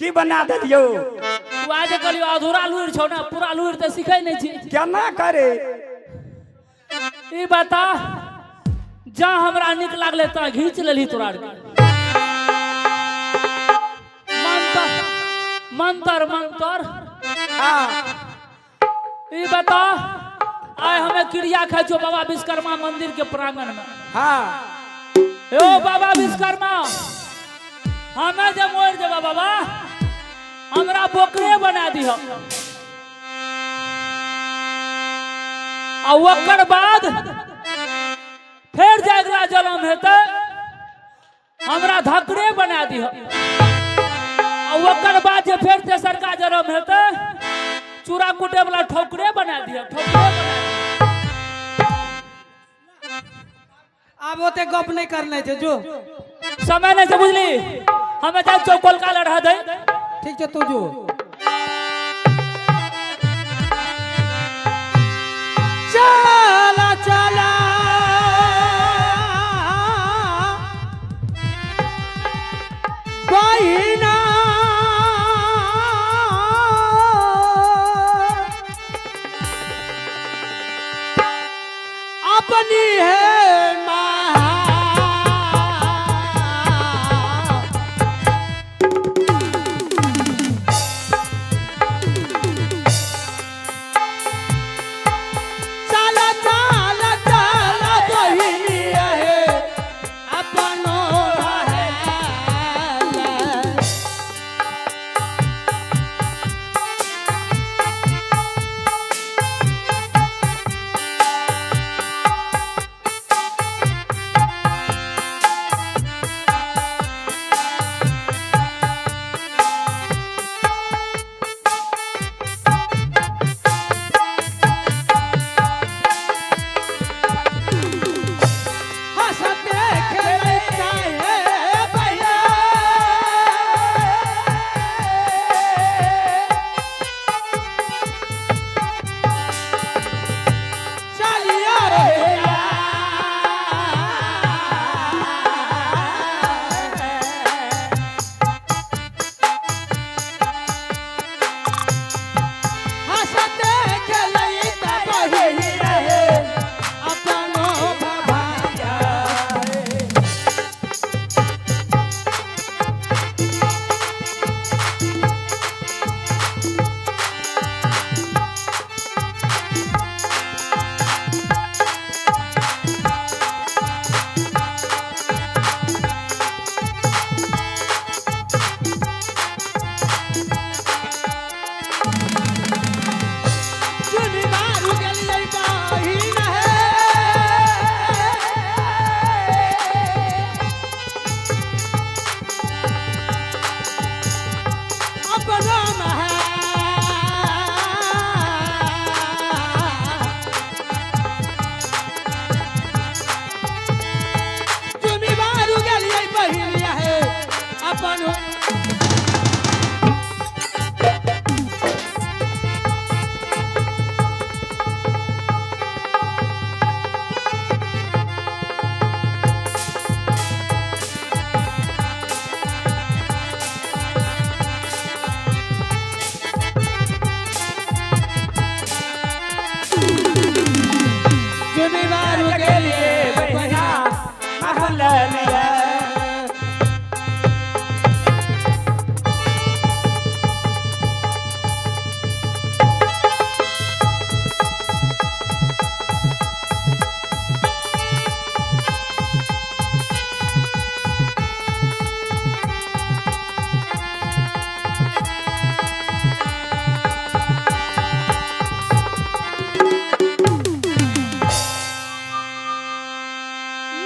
की बना देलियो? तू आज कहलियो अधूरा लूरि छौ ना, पूरा लूरि तऽ सिखै नहि छी। केना करे? ई बता, जा हमरा नीक लागले ता घींच लेली तोरा आरके। मंतर मंतर मंतर। हाँ। ई बता, आइ हमें क्रिया खाइ छौ बाबा विश्वकर्मा मंदिर के प्रांगण में। हाँ। यो बाबा विश्वकर्मा, हमें जे मरि जेबा बाबा, हमरा बोकरे बना दिह। आ ओकर बाद फेर जे अगिला जन्म हेतै हमरा धकरे बना दिह। आ ओकर बाद जे फेर तेसरका जन्म हेतै चूड़ा कुटे वाला ठोकरे बना दिह, ठोकरे बना दिह। आब ओते गप नहीं करने छे, जो समय नहीं छै बुझली, हमें जाय चौकोलका लड़ा दे। ठीक छै, तू जो। चला चला बहिना, अपनी है माँ। चला चला चला बहिनी है अपनो है। हंसते खेलता है भैया, चलिया रे। हंसते खेलता बहिनी रहे अपनो भाइया। चुनी मारू गेलियै बहिन हे। अपना महल। चुनी मारू गेलियै बहिन हे अपनो। चुनी मारू गेलियै बहिना महल लिया।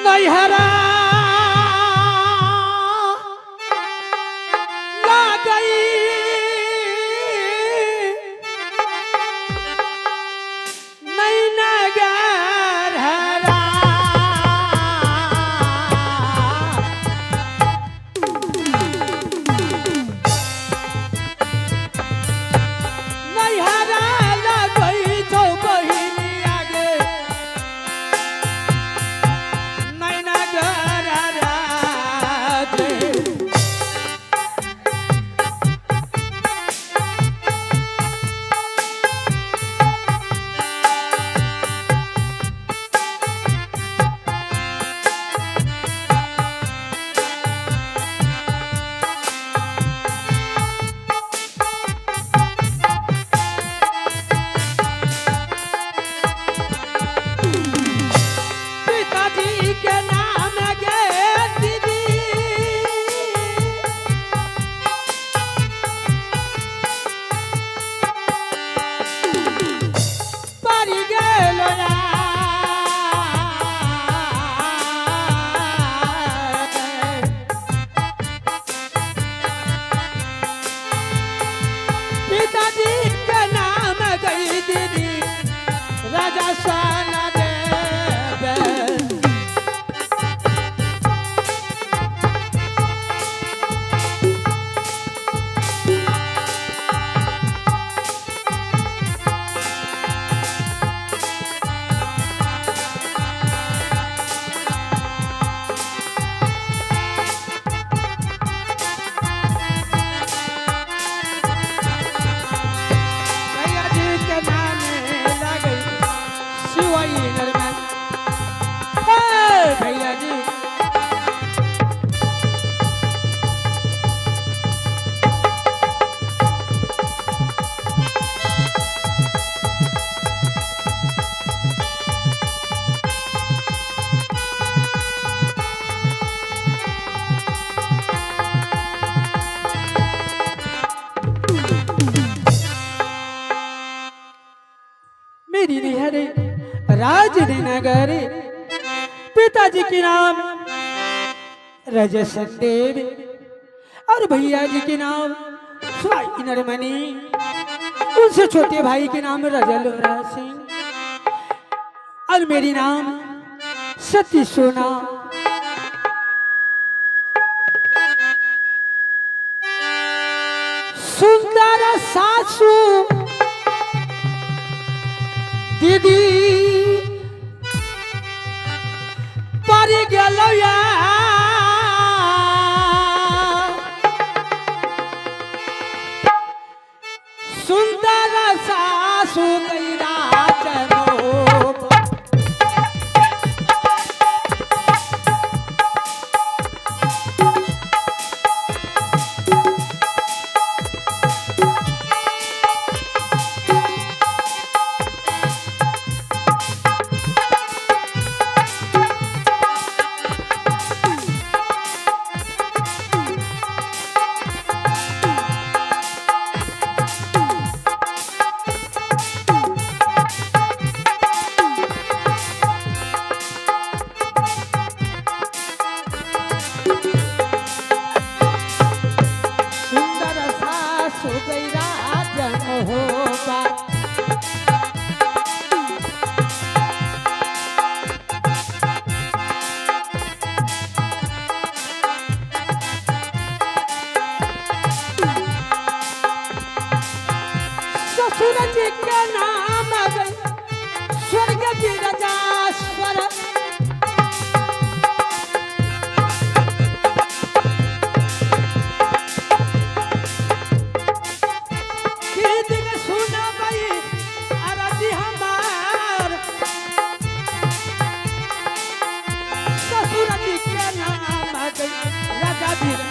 नैहरा लागई नैनगर हरा। नैहरा लगई छौ बहिनी आगे नैनगर राजे। मेरी निहरे राजनगर। पिताजी के नाम रजसन देव और भैया जी के नाम स्वाई नरमणि, उनसे छोटे भाई के नाम रजल सिंह और मेरी नाम सती सोना। सुंदर सासू दीदी पर गेल, सुंदर सासू गैरा चलो। सुंदर सासु गैरा जन हो। ससुर जी के नाम स्वर्ग विरजाश्वर, सुनबई अरजी हमार। ससुर जी के नाम राजा वीर।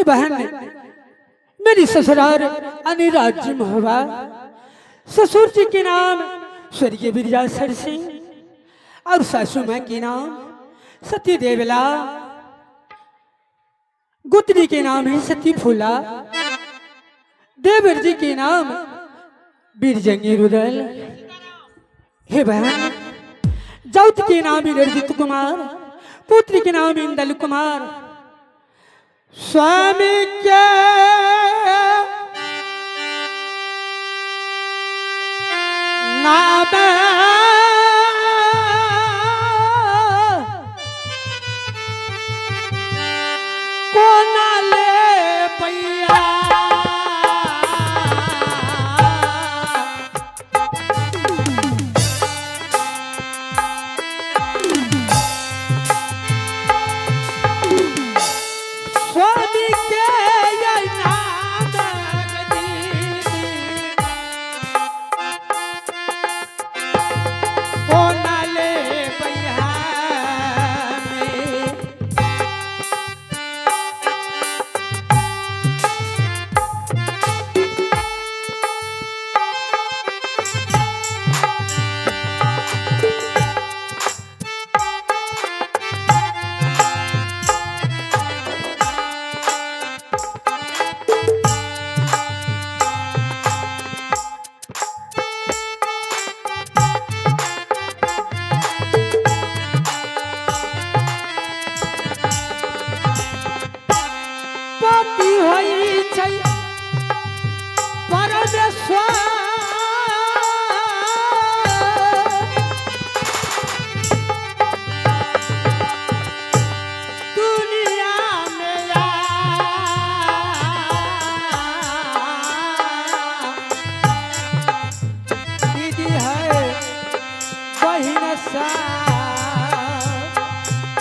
बहन, मेरी ससुराल अनिराज जी महोबा, ससुर जी के नाम स्वर्गीय बिरजासर सिंह और सासू माँ के नाम सती देवला, गुत्री के नाम है सती फूला, देवर जी के नाम बीरजंगी रुदल। हे बहन, जाउत के नाम इंद्रजीत कुमार, पुत्र के नाम इंदल कुमार। स्वामी के नाम